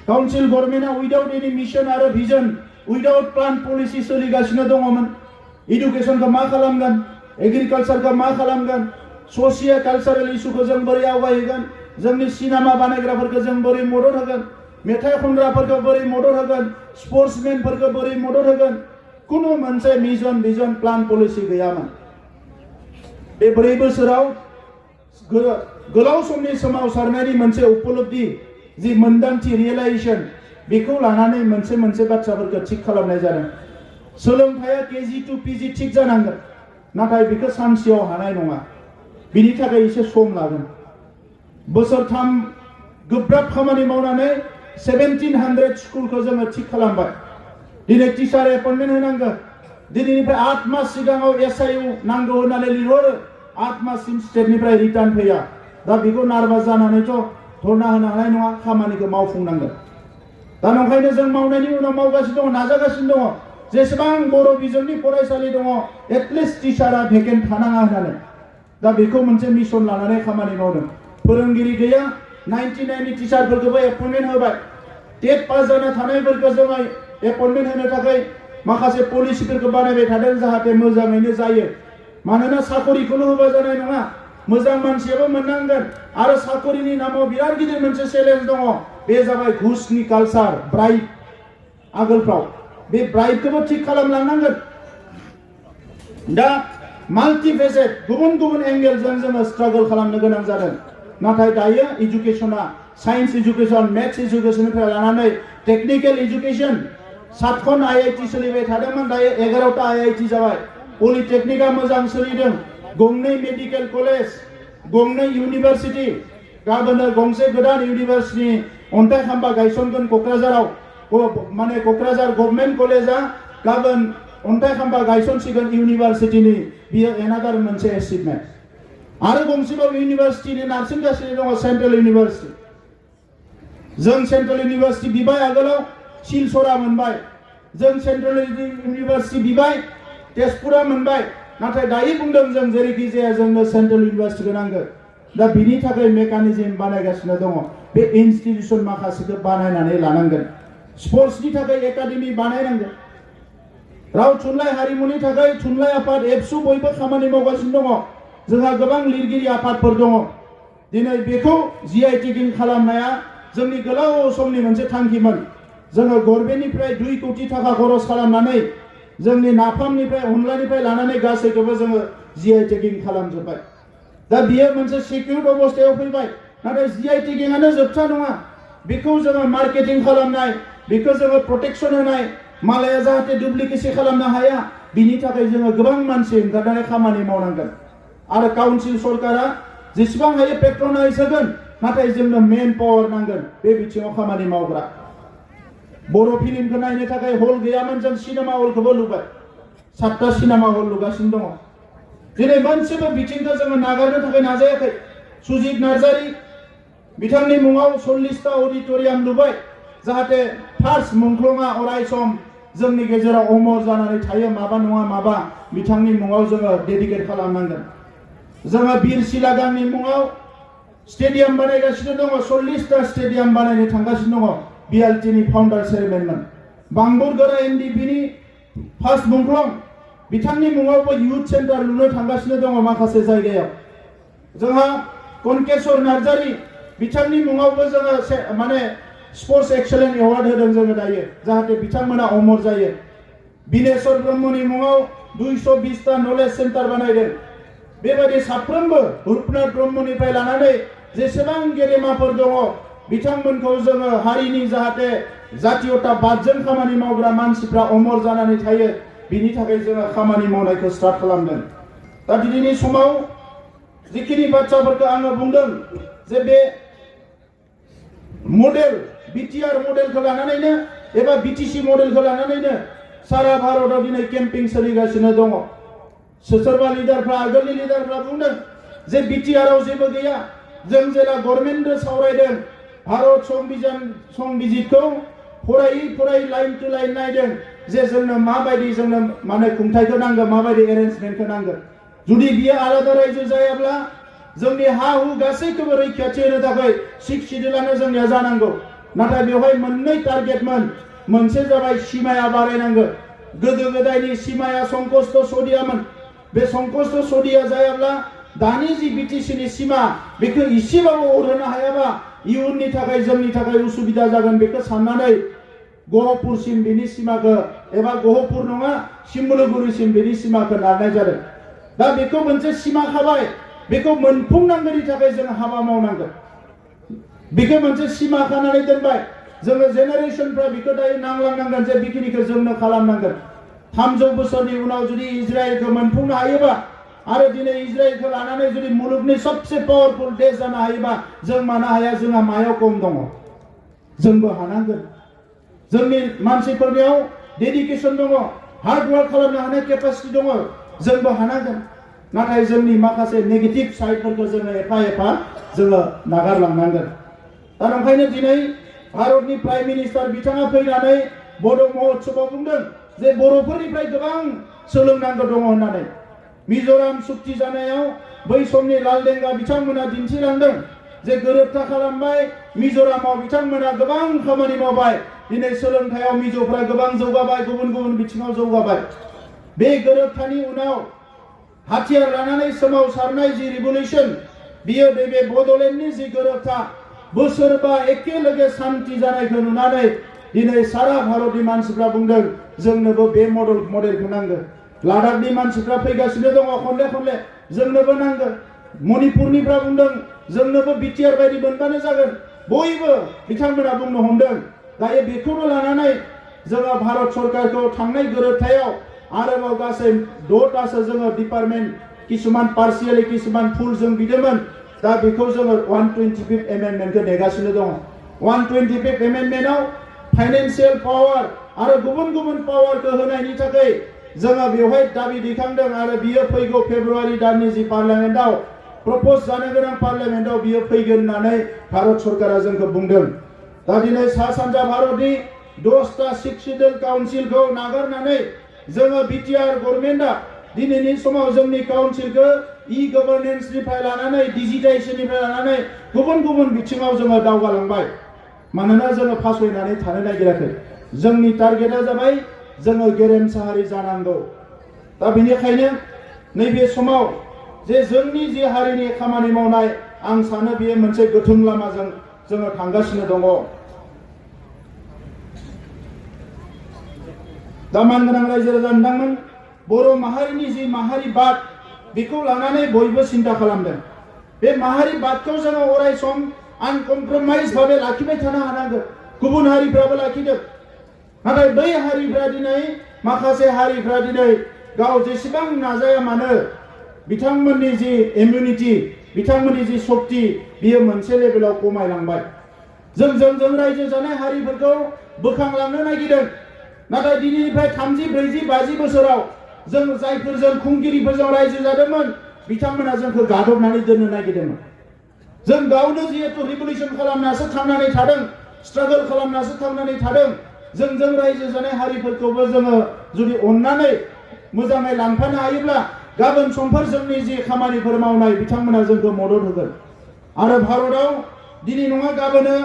काउन्सिल गभर्नमेन्टआ उइदाउट एनि मिशन आरो भिजन उइदाउट प्लान पलिसि सोलिगासिनो दङमोन इडुकेशनखौ मा खालामगोन एग्रिकालचारखौ मा खालामगोन ससियेल कालचारेल इस्युखौ जों बोरै आवगायहोगोन जोंनि सिनेमा बानायग्राफोरखौ जों बोरै मदद होगोन मेथाइ खनग्राफोरखौ बोरै मदद होगोन स्पर्ट्समेनफोरखौ बोरै मदद होगोन कुनु मोनसे मिशन भिजन प्लान पलिसि गैयामोन बे 4 बोसोराव गोलाव समनि सोमावसारनायनि मोनसे उपलब्धि जि मोनदांथि रियेलाइजेशन बेखौ लानानै मोनसे बाथ्राफोरखौ थिक खालामनाय जादों सोलोंथाया केजि टु पिजि थिक जानांगोन नाथाय बेखौ सानसेयाव हानाय नङा बिनि थाखाय एसे सम लागोन बोसोरथाम गोब्राब खामानि मावनानै 1700 स्कुलखौ जोङो थिक खालामबाय दिनै टिचार एपइन्टमेन्ट होनांगोन दिनैनिफ्राय 8 मास सिगाङाव एसआइउ नांगौ होननानै लिरहरो 8 माससिम स्टेटनिफ्राय रिटार्न फैया दा बेखौ नार्भास जानानैथ' धरना होनो हानाय नङा खामानिखौ मावफुंनांगोन दा नंखायनो जों मावनायनि उनाव मावगासिनो दङ, नाजागासिनो दङ जेसेबां बर' बिजोंनि फरायसालि दङ एटलिस्ट टिचारा भेकेन्ट थानाङा होननानै। दा बेखौ मोनसे मिशन लानानै खामानि मावदों। फोरोंगिरि गैया 99 टिचारफोरखौबो एपइन्टमेन्ट होबाय। टेट पास जाना थानायफोरखौ जोङो एपइन्टमेन्ट होनो थाखाय माखासे पलिसिफोरखौ बानायबाय थादों जाहाथे मोजाङैनो जायो। मानोना साकरिखौल' होबा जानाय नङा, मोजां मानसियाबो मोननांगोन। आरो साकरिनि नामाव बिराद गिदिर मोनसे चेलेन्ज दङ, बे जाबाय घुसनि कालचार, ब्राइब। आगोलफ्राव बे ब्राइबखौबो थिक खालामलांनांगोन। दा माल्टिफेसेट गुबुन गुबुन एंगेलजों जोङो स्ट्रागल खालामनो गोनां जादों। नाथाय दायो एजुकेशना साइन्स एजुकेशन, मेथ्स एजुकेशननिफ्राय लानानै टेक्निकल एजुकेशन 7खन आईआईटी सोलिबाय थादोंमोन, दायो 11टा आईआईटी जाबाय। पलिटेक्निकआ मोजां सोलिदों, 2 मेडिकेल कलेज, 2 इउनिभार्सिटी, गाबोनो गंसे गोदान इउनिभार्सिटी अन्थाइ खाम्बा गायसनगोन क'क्राझाराव। माने क'क्राझार गभर्नमेन्ट कलेजआ गाबोन अन्थाइ खाम्बा गायसनसिगोन इउनिभार्सिटीनि, बियो एनादार मोनसे एचिभमेन्ट। आरो गंसेबाव इउनिभार्सिटीनि नारसिनगासिनो दङ सेन्ट्रेल इउनिभार्सिटी। जों सेन्ट्रेल इउनिभार्सिटी बिबाय, आगोलाव सिलचरा मोनबाय। जों सेन्ट्रेल इउनिभार्सिटी बिबाय, तेजपुरा मोनबाय। नाथाय दायो बुंदों जों जेरैखि जाया जोंनो सेन्ट्रेल इउनिभार्सिटीखौ नांगौ। दा बिनि थाखाय मेकानिजम बानायगासिनो दङ। बे इनस्टिट्यूशन माखासेखौ बानायनानै लानांगोन। स्पर्ट्सनि थाखाय एकाडेमि बानायनांगोन। राव थुनलाइ हारिमुनि थाखाय थुनलाइ आफाद, एबसु बयबो खामानि मावगासिनो दङ। जोंहा गोबां लिरगिरि आफादफोर दङ। दिनै बेखौ जीआई टेगिं खालामनाया जोंनि गोलाव समनि मोनसे थांखिमोन। जोङो गभर्नमेन्टनिफ्राय 2 कोटी थाखा खरस खालामनानै जोंनि नाफामनिफ्राय अनलानिफ्राय लानानै गासैखौबो जोङो जीआई टेगिं खालामजोब्बाय। दा बियो मोनसे सिकिउर्ड अबस्थायाव फैबाय। नाथाय जीआई टेगिंआनो जोबथा नङा। बेखौ जोङो मार्केटिं खालामनाय, बेखौ जोङो प्रटेक्शन होनाय, मालाया जाहाथे डुप्लिकेसी खालामनो हाया, बिनि थाखाय जोङो गोबां मानसि ओंखारनानै खामानि मावनांगोन। आरो काउन्सिल सरकारा जेसेबां हायो पेट्रनाइज होगोन, नाथाय जोंनो मेन पावार नांगोन बे बिथिङाव खामानि मावग्रा। बर' फिल्मखौ नायनो थाखाय हल गैयामोन, जों सिनेमा हलखौबो लुबाय। 7टा सिनेमा हल लुगासिनो दङ। दिनै मोनसेबो बिथिंखौ जोङो नागारनो थाखाय नाजायाखै। सुजित नार्जारी बिथांनि मुङाव 40टा अडिटोरियाम लुबाय, जाहाथे फार्स्ट मुंख्लंआ अरायसम जोंनि गेजेराव अमर जानानै थायो। माबा नङा माबा बिथांनि मुङाव जोङो डेडिकेट खालामनांगोन। जोङो बिर सिलागांनि मुङाव स्टेडियाम बानायगासिनो दङ। 40टा स्टेडियाम बानायनो थांगासिनो दङ। बिएलटिनि फाउन्डार चेयारमेनमोन। बांबुरगोरा एनडिपिनि फार्स्ट मुंख्लं, बिथांनि मुङावबो इयुथ सेन्टार लुनो थांगासिनो दङ माखासे जायगायाव। जोंहा कनकेश्वर नार्जारी बिथांनि मुङावबो जोङो माने स्पर्ट्स एक्सेलेन्स एवार्ड होदों जोङो दायो, जाहाथे बिथांमोना अमर जायो। बिनेश्वर ब्रह्मनि मुङाव 220टा नलेज सेन्टार बानायदों। बेबायदि साफ्रोमबो रुपनाथ ब्रह्मनिफ्राय लानानै जेसेबां गेदेमाफोर दङ बिथांमोनखौ जोङो हारिनि जाहाथे जातीयताबादजों खामानि मावग्रा मानसिफ्रा अमर जानानै थायो, बिनि थाखाय जोङो खामानि मावनायखौ स्टार्ट खालामदों। दा दिनैनि समाव जिखिनि बाथ्राफोरखौ आङो बुंदों जे बे मडेल बिटिआर मडेलखौ लानानैनो एबा बिटिसि मडेलखौ लानानैनो सारा भारतआव दिनै केम्पिं सोलिगासिनो दङ। सोरबा लिडारफ्रा, आगोलनि लिडारफ्रा बुंदों जे बिटिआरआव जेबो गैया। जों जेला गभर्नमेन्टजों सावरायदों, भारत संबिजितखौ फरायै लाइन टु लाइन नायदों जे जोंनो माबायदि जोंनो माने खुंथायखौ नांगौ, माबायदि एरेन्जमेन्टखौ नांगौ। जुदि बियो आलादा रायजो जायाब्ला जोंनि हा हु गासैखौबो रैखाथि होनो थाखाय 6 शिड्यूलानो जोंनिया जानांगौ। नाथाय बेवहाय मोननै टारगेटमोन। मोनसे जाबाय सिमाया बारायनांगौ। गोदो गोदायनि सिमाया संकष्ट सदियामोन। बे संकष्ट सदिया जायाब्ला दानि जि बिटिसिनि सिमा बेखौ इसेबाबो अरहोनो हायाबा इयुननि थाखाय जोंनि थाखाय उसुबिदा जागोन। बेखौ साननानै गहपुरसिम बिनि सिमाखौ एबा गहपुर नङा सिम्बुलुगुरिसिम बिनि सिमाखौ नारनाय जादों। दा बेखौ मोनसे सिमा खाबाय, बेखौ मोनफुंनांगौनि थाखाय जों हाबा मावनांगोन। बेखौ मोनसे सिमा खानानै दोनबाय। जोङो जेनेरेशनफ्रा बेखौ दायो नांलांनांगोन जे बेखिनिखौ जोंनो खालामनांगोन। 300 बोसोरनि उनाव जुदि इजराइलखौ मोनफुंनो हायोबा आरो दिनै इजराइलखौ लानानै जुदि मुलुगनि सबसे पावारफुल देश जानो हायोबा जों मानो हाया? जोंहा मायाव खम दङ? जोंबो हानांगोन। जोंनि मानसिफोरनियाव डेडिकेसन दङ, हार्ड वर्क खालामनो हानाय केपासिटि दङ, जोंबो हानांगोन। नाथाय जोंनि माखासे नेगेटिभ साइडफोरखौ जोङो एफा एफा जोङो नागारलांनांगोन। दा ओंखायनो दिनै भारतनि प्राइम मिनिस्टार बिथाङा फैनानै बड' महोत्सवआव बुंदों जे बर'फोरनिफ्राय गोबां सोलोंनांगौ दङ होननानै। मिज'राम सुक्ति जानायाव बै समनि लालदेंगा बिथांमोना दिन्थिलांदों जे गोरोबथा खालामबाय। मिज'रामाव बिथांमोना गोबां खामानि मावबाय। दिनै सोलोंथायाव मिज'फ्रा गोबां जौगाबाय, गुबुन गुबुन बिथिङाव जौगाबाय। बे गोरोबथानि उनाव हाथियार लानानै सोमावसारनाय जि रिभलिउसन, बियो बे बड'लेण्डनि जि गोरोबथा बोसोरबा एखेलगे शान्ति जानायखौ नुनानै दिनै सारा भारतनि मानसिफ्रा बुंदों जोंनोबो बे मडेलखौ नांगौ। लादाखनि मानसिफ्रा फैगासिनो दङ खनले खनले, जोंनोबो नांगौ। मणिपुरनिफ्रा बुंदों जोंनोबो बिटिआर बायदि मोनबानो जागोन। बयबो बिथांमोना बुंनो हमदों। दायो बेखौनो लानानै जोङो भारत सरकारखौ थांनाय गोरोबथायाव आरोबाव गासै 6तासो जोङो डिपार्टमेन्ट, किसुमान पार्शियेलि किसुमान फुल जों बिदोंमोन। दा बेखौ जोङो 125 एमेन्डमेन्टखौ नेगासिनो दङ। 125 एमेन्डमेन्टआव फाइनेन्सियेल पावार आरो गुबुन गुबुन पावारखौ होनायनि थाखाय जोङो बेवहाय दाबि दैखांदों आरो बियो फैगौ फेब्रुवारि दाननि जि पार्लियामेन्टआव प्रप'ज जानो गोनां पार्लियामेन्टआव बियो फैगोन होननानै भारत सरकारा जोंखौ बुंदों। दा दिनै सा सानजा भारतनि 10टा सिक्सिडल काउन्सिलखौ नागारनानै जोङो बिटिआर गभर्नमेन्टआ दिनैनि समाव जोंनि काउन्सिलखौ गभर्नेन्सनिफ्राय लानानै डिजिटाइजेसननिफ्राय लानानै गुबुन गुबुन बिथिङाव जोङो दावगालांबाय। मानोना जोङो फासयनानै थानो नागिराखै। जोंनि टारगेटआ जाबाय जोङो गेरेमसा हारि जानांगौ। दा बेनिखायनो नैबे समाव जे जोंनि जि हारिनि खामानि मावनाय, आं सानो बेयो मोनसे गोथों लामाजों जोङो थांगासिनो दङ। दा मानगोनां रायजो राजा नोंथांमोन, बर' माहारिनि जि माहारिबाद बेखौ लानानै बयबो सिन्था खालामदों। बे माहारिबादखौ जोङो अराय सम आनकमप्रमाइज भाबे लाखिबाय थानो हानांगोन। गुबुन हारिफ्राबो लाखिदों। नाथाय बै हारिफ्रा दिनै, माखासे हारिफ्रा दिनै गाव जेसेबां नाजाया मानो बिथांमोननि जि इम्युनिटि, बिथांमोननि जि शक्ति, बियो मोनसे लेभेलाव खमायलांबाय। जों रायजो जानाय हारिफोरखौ बोखांलांनो नागिरदों। नाथाय दिनैनिफ्राय 30, 40, 50 बोसोराव जों जायफोरजों खुंगिरिफोरजों रायजो जादोंमोन बिथांमोना जोंखौ गादबनानै दोननो नागिरदोंमोन। जों गावनो जिहेतु रिभलिउसन खालामनासो थांनानै थादों, स्ट्रागल खालामनासो थांनानै थादों। जों रायजो जानाय हारिफोरखौबो जोङो जुदि अननानै मोजाङै लांफानो हायोब्ला गाबोन समफोर जोंनि जि खामानिफोर मावनाय बिथांमोना जोंखौ मदद होगोन। आरो भारतआव दिनै नङा गाबोनो,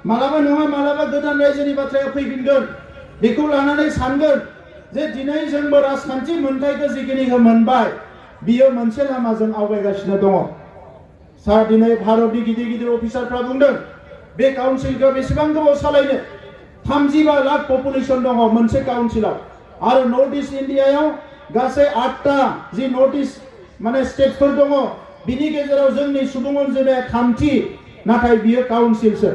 मालाबा नङा मालाबा गोदान रायजोनि बाथ्राया फैफिनगोन। बेखौ लानानै सानगोन जे दिनै जोंबो राजखान्थि मोनथायखौ जिखिनिखौ मोनबाय, बियो मोनसे लामाजों आवगायगासिनो दङ। सार दिनै भारतनि गिदिर गिदिर अफिसारफ्रा बुंदों बे काउन्सिलखौ बेसेबां गोबाव सालायनो। 35 लाख पपुलेसन दङ मोनसे काउन्सिलाव। आरो नर्थ इस्ट इन्डियायाव गासै 8टा जि नर्थ इस्ट माने स्टेटफोर दङ। बिनि गेजेराव जोंनि सुबुं अनजिमाया 3थि, नाथाय बियो काउन्सिलसो।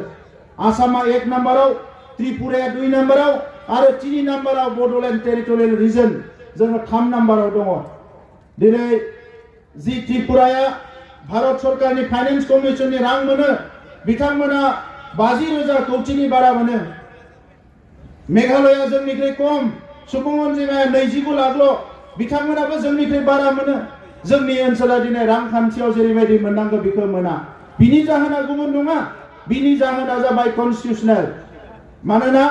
आसामा 1 नाम्बाराव, त्रिपुराया 2 नाम्बाराव आरो 3 नाम्बाराव बड'लेण्ड टेरिटरियेल रिजन जोङो 3 नाम्बाराव दङ। दिनै जि त्रिपुराया भारत सरकारनि फाइनेन्स कमिसननि रां मोनो, बिथांमोना 50,000 कोटिनि बारा मोनो। मेघालया जोंनिख्रुइ खम, सुबुं अनजिमाया 25 लाखल', बिथांमोनाबो जोंनिख्रुइ बारा मोनो। जोंनि ओनसोला दिनै रांखान्थियाव जेरैबायदि मोननांगौ बेखौ मोना। बिनि जाहोना गुबुन नङा, बिनि जाहोना जाबाय कन्स्टिटिउसनेल। मानोना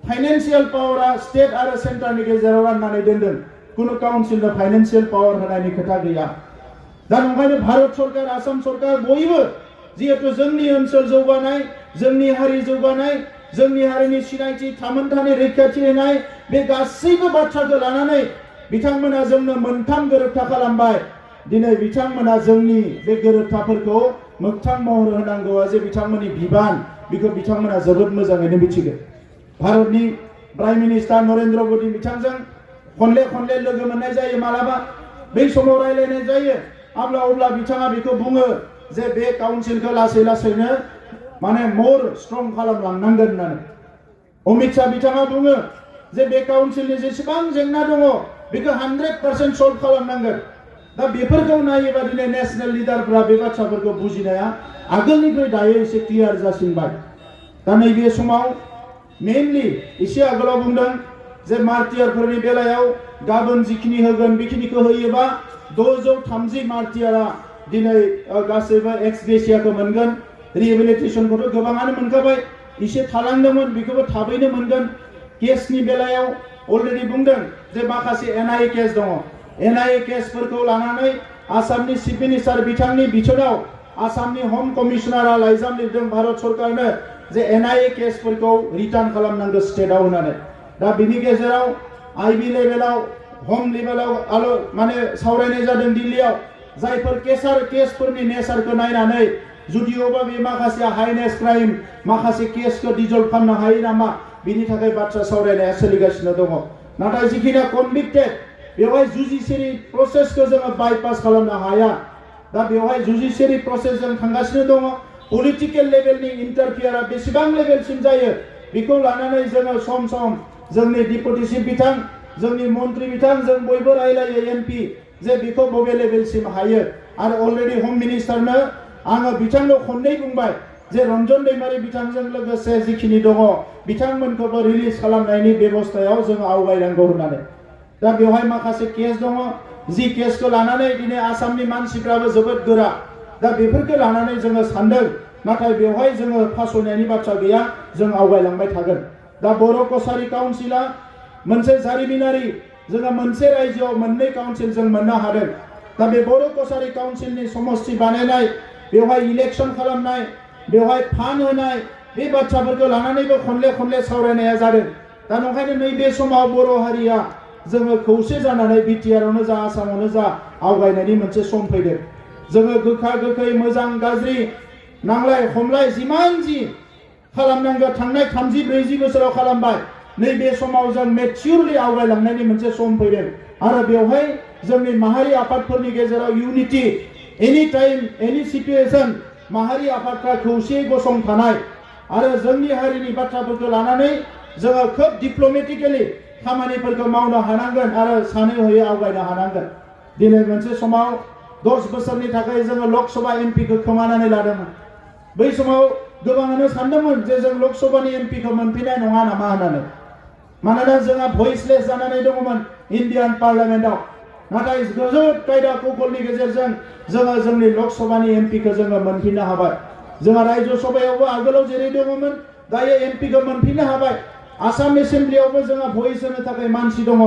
फाइनेन्सियेल पावारा स्टेट आरो सेन्ट्रेलनि गेजेराव राननानै दोनदों। कुनु काउन्सिलनो फाइनेन्सियेल पावार होनायनि खोथा गैया। दा ओंखायनो भारत सरकार, आसाम सरकार बयबो जिहेतु जोंनि ओनसोल जौगानाय, जोंनि हारि जौगानाय, जोंनि हारिनि सिनायथि, थामोनथानि रैखाथि होनाय, बे गासैबो बाथ्राखौ लानानै बिथांमोना जोंनो 3 गोरोबथा खालामबाय। दिनै बिथांमोना जोंनि बे गोरोबथाफोरखौ मोगथां महर होनांगौआ जे बिथांमोननि बिबान, बेखौ बिथांमोना जोबोद मोजाङैनो मिथिगौ। भारतनि प्राइम मिनिस्टार नरेन्द्र मोदी बिथांजों खनले खनले लोगो मोननाय जायो। मालाबा बै समाव रायलायनाय जायो। अब्ला बिथाङा बेखौ बुङो जे बे काउन्सिलखौ लासै लासैनो माने मोर स्ट्रं खालामलांनांगोन होननानै। अमित शाह बिथाङा बुङो जे बे काउन्सिलनि जेसेबां जेंना दङ बेखौ 100% सल्भ खालामनांगोन। दा बेफोरखौ नायोबा दिनै नेशनेल लिडारफोरा बे बाथ्राफोरखौ बुजिनाया आगोलनिख्रुइ दायो एसे क्लियार जासिनबाय। दा नैबे समाव मेनलि एसे आगोलाव बुंदों जे मार्टियारफोरनि बेलायाव गाबोन जिखिनि होगोन बेखिनिखौ होयोबा 630 मार्टियारा दिनै गासैबो एक्स ग्रेसियाखौ मोनगोन। रिहेबिलिटेसनखौथ' गोबाङानो मोनखाबाय। एसे थालांदोंमोन बेखौबो थाबैनो मोनगोन केसनि बेलायाव अलरेडि बुंदों जे माखासे एनआइए केस दङ एनआइए केसफोरखौ लानानै आसामनि चिफ मिनिस्टार बिथांनि बिथोनाव आसामनि हम कमिशनारा लाइजाम लिरदों भारत सरकारनो जे एनआइए केसफोरखौ रिटार्न खालामनांगौ स्टेटआव होननानै दा बिनि गेजेराव आईबी लेभेलाव हम लेभेलाव माने सावरायनाय जादों दिल्लीयाव जायफोर केसफोरनि नेचारखौ नायनानै जुदियोबा बे माखासे हाइनेस क्राइम माखासे केसखौ डिजल्भ खालामनो हायो नामा बिनि थाखाय बाथ्रा सावरायनाया सोलिगासिनो दङ नाथाय जिखिनि कनभिक्टेड बेवहाय जुडिशियरी प्रसेसखौ जोङो बाइपास खालामनो हाया दा बेवहाय जुडिशियरी प्रसेसजों थांगासिनो दङ पलिटिकेल लेभेलनि इन्टारफियारा बेसेबां लेभेलसिम जायो बेखौ लानानै जोङो सम सम जोंनि डिप्युटी चिफ बिथां जोंनि मन्त्रि बिथां जों बयबो रायलायो एमपि जे बेखौ बबे लेभेलसिम हायो आरो अलरेडि हम मिनिस्टारनो आङो बिथांनो खननै बुंबाय जे रन्जन दैमारि बिथांजों लोगोसे जिखिनि दङ बिथांमोनखौबो रिलिज खालामनायनि बेबस्थायाव जों आवगायनांगौ होननानै दा बेवहाय माखासे केस दङ जि केसखौ लानानै दिनै आसामनि मानसिफ्राबो जोबोद गोरा दा बेफोरखौ लानानै जोङो सानदों नाथाय बेवहाय जोङो फासयनायनि बाथ्रा गैया जों आवगायलांबाय थागोन दा बर' कसारी काउन्सिला मोनसे जारिमिनारि जोङो मोनसे रायजोआव मोननै काउन्सिल जों मोननो हादों दा बे बर' कसारी काउन्सिलनि समष्टि बानायनाय बेवहाय इलेक्शन खालामनाय बेवहाय फान्ड होनाय बे बाथ्राफोरखौ लानानैबो खनले सावरायनाया जादों दा नंखायनो नैबे समाव बर' हारिया जोङो खौसे जानानै बिटिआरआवनो जा आसामावनो जा आवगायनायनि मोनसे सम फैदों जोङो गोखा गोखै मोजां गाज्रि नांलाय खमलाय जिमान जि खालामनांगौ थांनाय 30-40 बोसोराव खालामबाय नैबे समाव जों मेच्युरलि आवगायलांनायनि मोनसे सम फैदों आरो बेवहाय जोंनि माहारि आफादफोरनि गेजेराव unity any time any situation माहारि आफादफ्रा खौसेयै गसंथानाय आरो जोंनि हारिनि बाथ्राफोरखौ लानानै जोङो खोब डिप्ल'मेटिकेलि खामानिफोरखौ मावनो हानांगोन आरो सानै हयै आवगायनो हानांगोन दिनै मोनसे समाव 10 बोसोरनि थाखाय जोङो लकसभा एमपिखौ खोमानानै लादोंमोन बै समाव गोबाङानो सानदोंमोन जे जों लकसभानि एमपिखौ मोनफिननाय नङा नामा होननानै मानोना जोंहा भइसलेस जानानै दङमोन इन्डियान पार्लियामेन्टआव नाथाय जोबोद कायदा कौशलनि गेजेरजों जोङो जोंनि लकसभानि एमपिखौ जोङो मोनफिननो हाबाय जोंहा रायजो सभायावबो आगोलाव जेरै दङमोन दायो एमपिखौ मोनफिननो हाबाय आसाम एसेम्ब्लियावबो जोंहा भइस होनो थाखाय मानसि दङ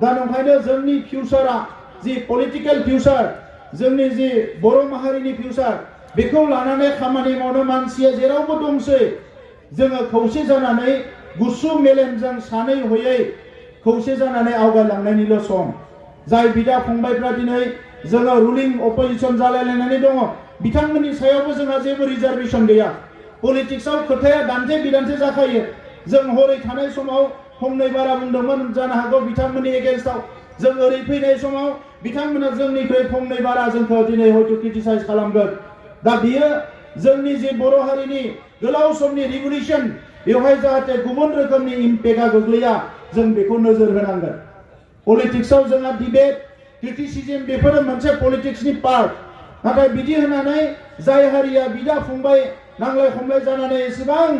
दा नंखायनो जोंनि फिउचारा जि पलिटिकेल फिउचार जोंनि जि बर' माहारिनि फिउचार बेखौ लानानै खामानि मावनो मानसिया जेरावबो दंसै जोङो खौसे जानानै गुसु मेलेमजों सानै हयै खौसे जानानै आवगायलांनायनिल' सम जाय बिदा फंबायफ्रा दिनै जोङो रुलिं अपोजिशन जालायलायनानै दङ बिथांमोननि सायावबो जोंहा जेबो रिजार्वेशन गैया पलिटिक्सआव खोथाया दान्थे बिदान्थे जाखायो जों हरै थानाय समाव फंनै बारा बुंदोंमोन जानो हागौ बिथांमोननि एगेन्स्टआव जों ओरै फैनाय समाव बिथांमोना जोंनिख्रुइ फंनै बारा जोंखौ दिनै हयथ' क्रिटिसाइज खालामगोन दा बियो जोंनि जे बर' हारिनि गोलाव समनि रिभलिउसन बेवहाय जाहाथे गुबुन रोखोमनि इम्पेक्टआ गोग्लैया जों बेखौ नोजोर होनांगोन पलिटिक्सआव जोंहा डिबेट क्रिटिसिजम बेफोरो मोनसे पलिटिक्सनि पार्ट नाथाय बिदि होनानै जाय हारिया बिदा फंबाय नांलाय खमलाय जानानै एसेबां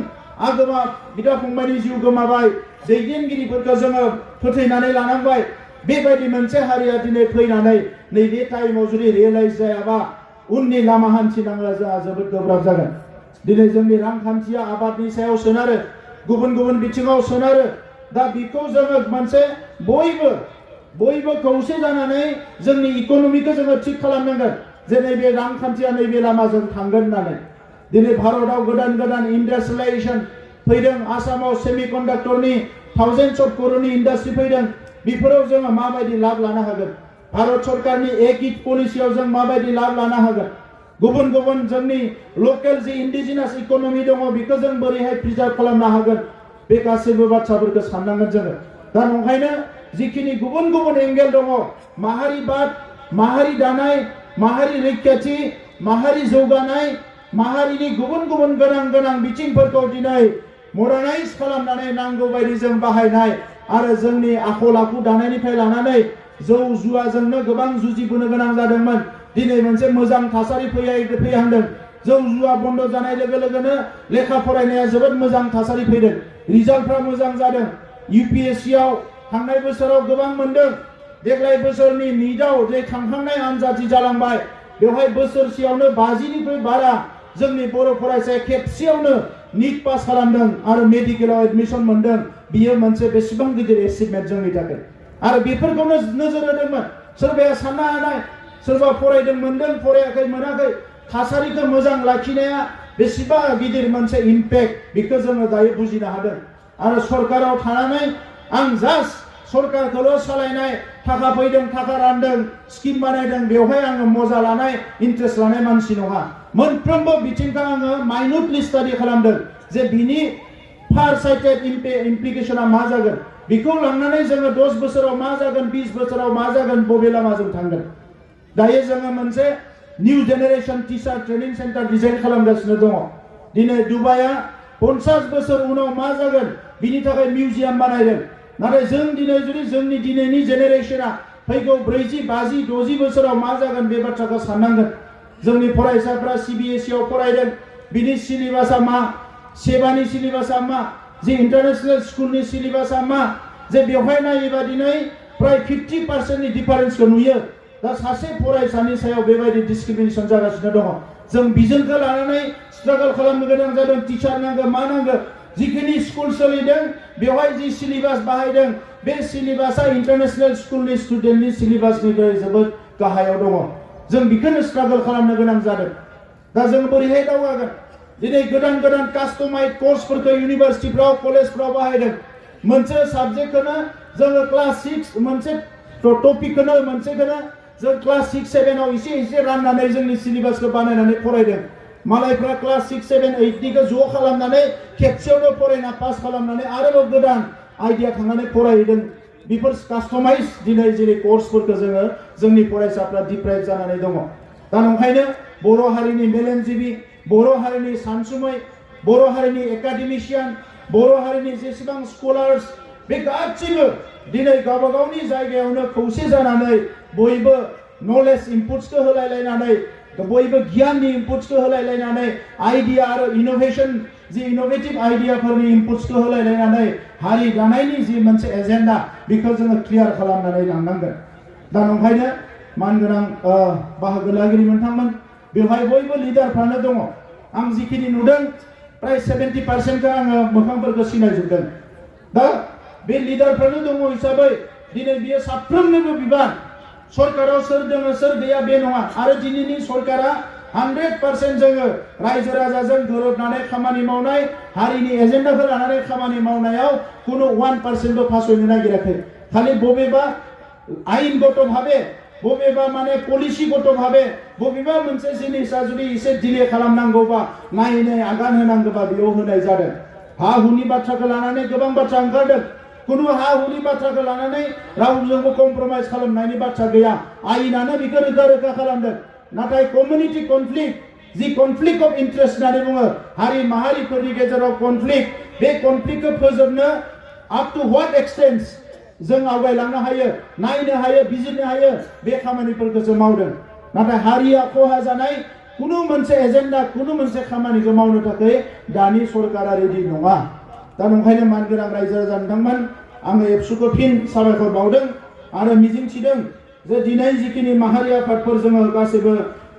आगोमा बिदा फंबायनि जिउ गोमाबाय दैदेनगिरिफोरखौ जोङो फोथैनानै लानांबाय बेबायदि मोनसे हारिया दिनै फैनानै नैबे टाइमाव जुदि रियेलाइज जायाबा उननि लामा हान्थिनांगौआ जोंहा जोबोद गोब्राब जागोन दिनै जोंनि रांखान्थिया आबादनि सायाव सोनारो गुबुन बिथिङाव सोनारो दा बेखौ जोङो मोनसे बयबो खौसे जानानै जोंनि इक'नमिखौ जोङो थिग खालामनांगोन जे नैबे रांखान्थिया नैबे लामाजों थांगोन होननानै दिनै भारतआव गोदान इन्डास्ट्रियेलाइजेशन फैदों आसामाव सेमिकन्डाक्टरनि थाउजेन्ड्स अफ करोड़नि इन्डास्ट्रि फैदों बेफोराव जोङो माबायदि लाब लानो हागोन भारत सरकारनि एक इट पलिसियाव जों माबायदि लाब लानो हागोन गुबुन जोंनि लकेल जि इन्डिजिनास इक'नमि दङ बेखौ जों बोरैहाय प्रिजार्भ खालामनो हागोन बे गासैबो बाथ्राफोरखौ साननांगोन जोङो दा नंखायनो जिखिनि गुबुन एंगेल दङ माहारिबाद माहारि दानाय माहारि रैखाथि माहारि जौगानाय माहारिनि गुबुन गोनां बिथिंफोरखौ दिनै मडार्नाइज खालामनानै नांगौ बायदि जों बाहायनाय आरो जोंनि आखल आखु दानायनिफ्राय लानानै जौ जुवाजोंनो गोबां जुजिबोनो गोनां जादोंमोन दिनै मोनसे मोजां थासारि फैहांदों जौ जुवा बन्द जानाय लोगो लोगोनो लेखा फरायनाया जोबोद मोजां थासारि फैदों रिजाल्टफ्रा मोजां जादों UPSC आव थांनाय बोसोराव गोबां मोनदों देग्लाय बोसोरनि निटआव जे थांखांनाय आनजाद जालांबाय बेवहाय बोसोरसेयावनो 50निफ्राय बारा जोंनि बर' फरायसाया खेबसेयावनो नीट पास खालामदों आरो मेडिकेलाव एडमिशन मोनदों बियो मोनसे बेसेबां गिदिर एचिभमेन्ट जोंनि थाखाय आरो बेफोरखौनो नोजोर होदोंमोन सोरबाया साननो हानाय सोरबा फरायदों मोनदों फरायाखै मोनाखै थासारिखौ मोजां लाखिनाया बेसेबा गिदिर मोनसे इम्पेक्ट बेखौ जोङो दायो बुजिनो हादों आरो सरकाराव थानानै आं जास्ट सरकारखौल' सालायनाय थाखा फैदों थाखा रानदों स्किम बानायदों बेवहाय आङो मजा लानाय इन्ट्रेस्ट लानाय मानसि नङा मोनफ्रोमबो बिथिंखौ आङो माइन्युटलि स्टाडि खालामदों जे बिनि फार साइटेड इमप्लिकेशना मा जागोन बेखौ लांनानै जोङो 10 बोसोराव मा जागोन 20 बोसोराव मा जागोन बबे लामाजों थांगोन दायो जोङो मोनसे new generation teacher training centre design खालामगासिनो दङ दिनै दुबाइआ 50 बोसोर उनाव मा जागोन बिनि थाखाय मिउजियाम बानायदों नाथाय जों दिनै जुदि जोंनि दिनैनि जेनेरेशना फैगौ 40 50 60 बोसोराव मा जागोन बे बाथ्राखौ साननांगोन जोंनि फरायसाफ्रा CBSE आव फरायदों बिनि सिलेबासा मा सेबानि सिलेबासा मा जे इन्टारनेशनेल स्कुलनि सिलेबासा मा जे बेवहाय नायोबा दिनै प्राय 50% नि डिफारेन्सखौ नुयो दा सासे फरायसानि सायाव बेबायदि डिस्क्रिमिनेसन जागासिनो दङ जों बिजोंखौ लानानै स्ट्रागल खालामनो गोनां जादों टिचार नांगौ मा नांगौ जिखिनि स्कुल सोलिदों बेवहाय जि सिलेबास बाहायदों बे सिलेबासा इन्टारनेशनेल स्कुलनि स्टुडेन्टनि सिलेबासनिफ्राय जोबोद गाहायाव दङ जों बेखौनो स्ट्रागल खालामनो गोनां जादों दा जों बोरैहाय दावगागोन दिनै गोदान गोदान कास्टमाइज कर्सफोरखौ इउनिभार्सिटिफ्राव कलेजफ्राव बाहायदों मोनसे साबजेक्टखौनो जोङो क्लास 6 मोनसे टपिकखौनो मोनसेखौनो जों क्लास 6 7 आव एसे राननानै जोंनि सिलेबासखौ बानायनानै फरायदों मालायफ्रा क्लास 6 7 8 निखौ ज' खालामनानै खेबसेयावनो फरायना पास खालामनानै आरोबाव गोदान आइडिया थांनानै फरायदों बेफोर कास्टमाइज दिनै जेरै कर्सफोरखौ जोङो जोंनि फरायसाफ्रा डिप्राइभ जानानै दङ दा नंखायनो बर' हारिनि मेलेमजिबि बर' हारिनि सानसुमै बर' हारिनि एकाडेमिशियान बर' हारिनि जेसेबां स्कलार्स बे गासिबो दिनै गावबा गावनि जायगायावनो खौसे जानानै बयबो नलेज इनपुट्सखौ होलायलायनानै बयबो गियाननि इनपुट्सखौ होलायलायनानै आइडिया आरो इनोभेशन जि इनोभेटिभ आइडियाफोरनि इनपुट्सखौ होलायलायनानै हारि दानायनि जि मोनसे एजेन्डा बेखौ जोङो क्लियार खालामनानै लांनांगोन दा नंखायनो मानगोनां बाहागो लागिरि मोनथांमोन बेवहाय बयबो लिडारफ्रानो दङ आं जिखिनि नुदों प्राय 70% आङो मोखांफोरखौ सिनायजोबदों दा बे लिडारफ्रानो दङ हिसाबै दिनै बियो साफ्रोमनिबो बिबान सरकाराव सोर दङ सोर गैया बे नङा आरो दिनैनि सरकारा 100% जोङो रायजो राजाजों गोरोबनानै खामानि मावनाय हारिनि एजेन्डाखौ लानानै खामानि मावनायाव कुनु 1% बो फासयनो नागिराखै खालि बबेबा आइनगत भाबे बबेबा माने पलिसिगत भाबे बबेबा मोनसे जिनिसा जुदि एसे डिले खालामनांगौबा नायनाय आगान होनांगौबा बेयाव होनाय जादों हा हुनि बाथ्राखौ लानानै गोबां बाथ्रा ओंखारदों कुनु हा हुनि बाथ्राखौ लानानै रावजोंबो कमप्रमाइज खालामनायनि बाथ्रा गैया आइनानो बेखौ रोखा रोखा खालामदों नाथाय community conflict G conflict of interest होननानै बुङो हारि माहारिफोरनि गेजेराव कनफ्लिक्ट बे कनफ्लिक्टखौ फोजोबनो आप टु व्हाट एक्सटेन्ट जों आवगायलांनो हायो नायनो हायो बिजिरनो हायो बे खामानिफोरखौ जों मावदों नाथाय हारिया खहा जानाय कुनु मोनसे एजेन्डा कुनु मोनसे खामानिखौ मावनो थाखाय दानि सरकारा रेडि नङा दा नंखायनो मानगोनां रायजो राजा नोंथांमोन आङो एबसुखौ फिन साबायखर बावदों आरो मिजिंथिदों जे दिनै जिखिनि माहारि आफादफोर जोङो गासैबो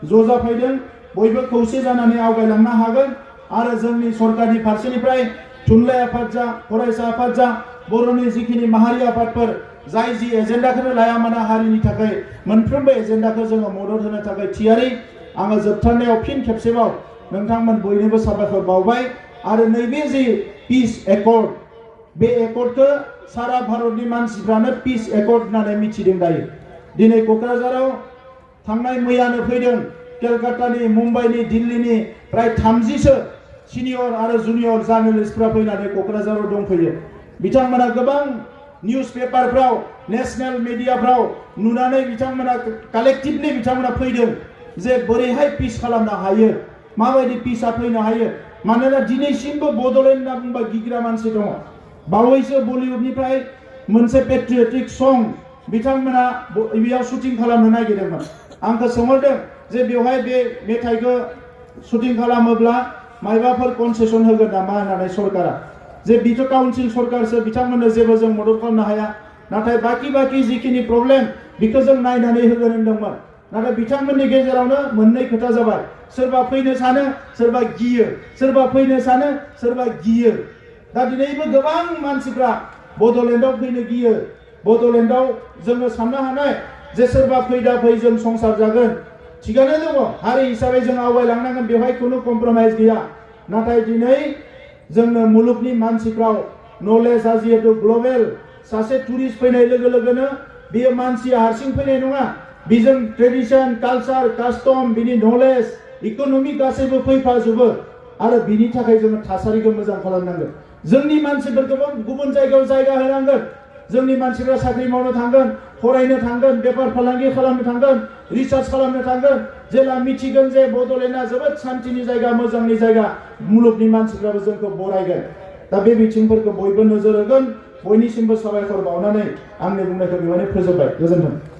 ज' जाफैदों बयबो खौसे जानानै आवगायलांनो हागोन आरो जोंनि सरकारनि फारसेनिफ्राय थुनलाइ आफाद जा फरायसा आफाद जा बर'नि जिखिनि माहारि आफादफोर जाय जि एजेन्डाखौनो लाया मानो हारिनि थाखाय मोनफ्रोमबो एजेन्डाखौ जोङो मदद होनो थाखाय थियारि आङो जोबथारनायाव फिन खेबसेबाव नोंथांमोन बयनोबो साबायखर बावबाय आरो नैबे जि पिस एकर्ड बे एकर्डखौ सारा भारतनि मानसिफ्रानो पिस एकर्ड होननानै मिथिदों दायो दिनै क'क्राझाराव थांनाय मैयानो फैदों केलकातानि मुम्बाइनि दिल्लीनि प्राय 30सो सिनियर आरो जुनियर जार्नालिस्टफ्रा फैनानै क'क्राझाराव दंफैयो बिथांमोना गोबां निउज पेपारफ्राव नेशनेल मिडियाफ्राव नुनानै बिथांमोना कालेक्टिभलि बिथांमोना फैदों जे बोरैहाय पिस खालामनो हायो माबायदि पिसआ फैनो हायो मानोना दिनैसिमबो बड'लेण्ड होनना बुंबा गिग्रा मानसि दङ बावैसो बलिउडनिफ्राय मोनसे पेट्रियटिक सं बिथांमोना बेयाव शुटिं खालामनो नागिरदोंमोन आंखौ सोंहरदों जे बेवहाय बे मेथाइखौ शुटिं खालामोब्ला मायबाफोर कनसेसन होगोन नामा होननानै सरकारा जे बिथ' काउन्सिल सरकारसो बिथांमोननो जेबो जों मदद खालामनो हाया नाथाय बाकी जिखिनि प्रब्लेम बेखौ जों नायनानै होगोन होनदोंमोन नाथाय बिथांमोननि गेजेरावनो मोननै खोथा जाबाय सोरबा फैनो सानो सोरबा गियो सोरबा फैनो सानो सोरबा गियो दा दिनैबो गोबां मानसिफ्रा बड'लेण्डआव फैनो गियो बड'लेण्डआव जोङो साननो हानाय जे सोरबा फैदा फै जों संसार जागोन थिगानो दङ हारि हिसाबै जों आवगायलांनांगोन बेवहाय खुनु कमप्रमाइज गैया नाथाय दिनै जोंनो मुलुगनि मानसिफ्राव नलेजआ जिहेतु ग्लबेल सासे टुरिस्ट फैनाय लोगो लोगोनो बेयो मानसिया हारसिं फैनाय नङा बेजों ट्रेडिशन कालचार कास्टम बिनि नलेज इक'न'मि गासैबो फैफाजोबो आरो बिनि थाखाय जोङो थासारिखौ मोजां खालामनांगोन जोंनि मानसिफोरखौबो गुबुन जायगायाव जायगा होनांगोन जोंनि मानसिफ्रा साख्रि मावनो थांगोन फरायनो थांगोन बेफार फालांगि खालामनो थांगोन रिसार्च खालामनो थांगोन जेला मिथिगोन जे बड'लेण्डआ जोबोद शान्तिनि जायगा मोजांनि जायगा मुलुगनि मानसिफ्राबो जोंखौ बरायगोन दा बे बिथिंफोरखौ बयबो नोजोर होगोन बयनिसिमबो साबायखर बावनानै आंनि बुंनायखौ बेवहायनो फोजोबबाय गोजोन्थों।